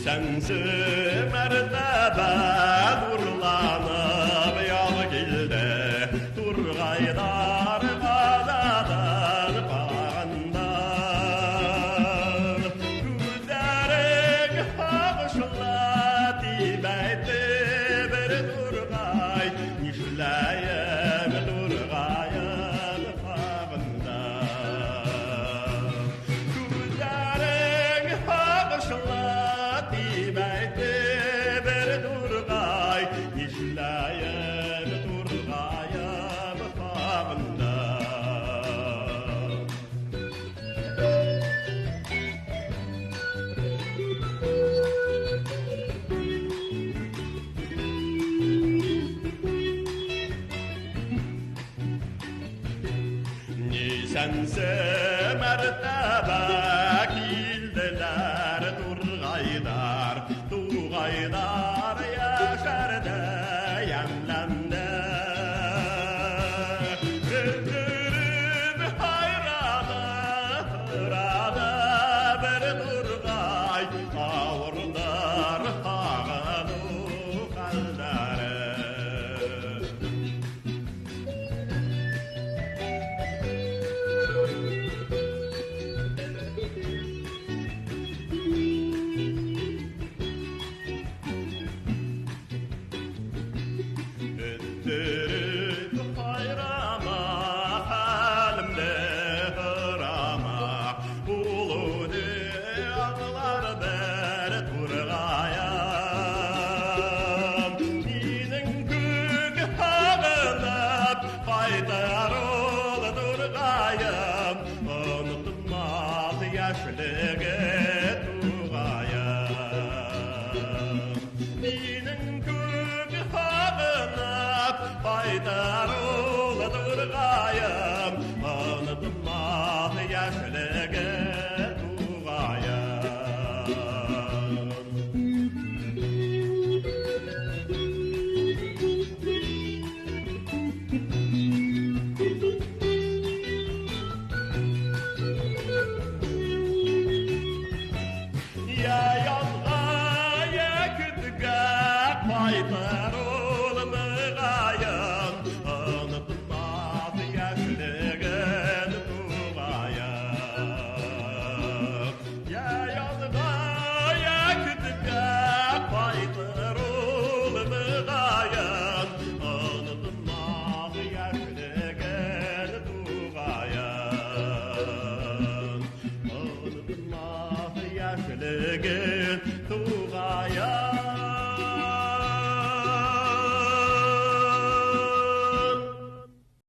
Нисәнсе мәртәбә нурланып яҙ килде, турғайҙар ҡанадан ҡағанда. Күҙҙәрең һағышлы тип әйтте бер турғай, нишләйем турғайым һағында. Күҙҙәрең һағышлы тип әйтте бер турғай, нишләйем турғайым һағында. Нисәнсе мәртәбә килделәр турғайҙар, туғайҙар йәшәрҙе, йәмләнде. Өҙҙөрөп һайраны, һораны бер турғай, ауырҙар һағыныу хәлдәре. Өттөрөп һайрама, хәлемде һорама, ул үҙе аңлар бер турғайым. Минең күк һағынып ҡайтыр ул турғайым, онотмаҫ йәшлеге туғайым. Минең күк һағынып ҡайтыр ул турғайым, онотмаҫ йәшлеге туғайым. Йә яҙға, йә көҙгә ҡайтыр ул мөғайын, онотмаҫ йәшлеген туғайым. Йә яҙға, йә көҙгә ҡайтыр ул мөғайын, онотмаҫ йәшлеген туғайым. Онотмаҫ йәшлеген туғайым.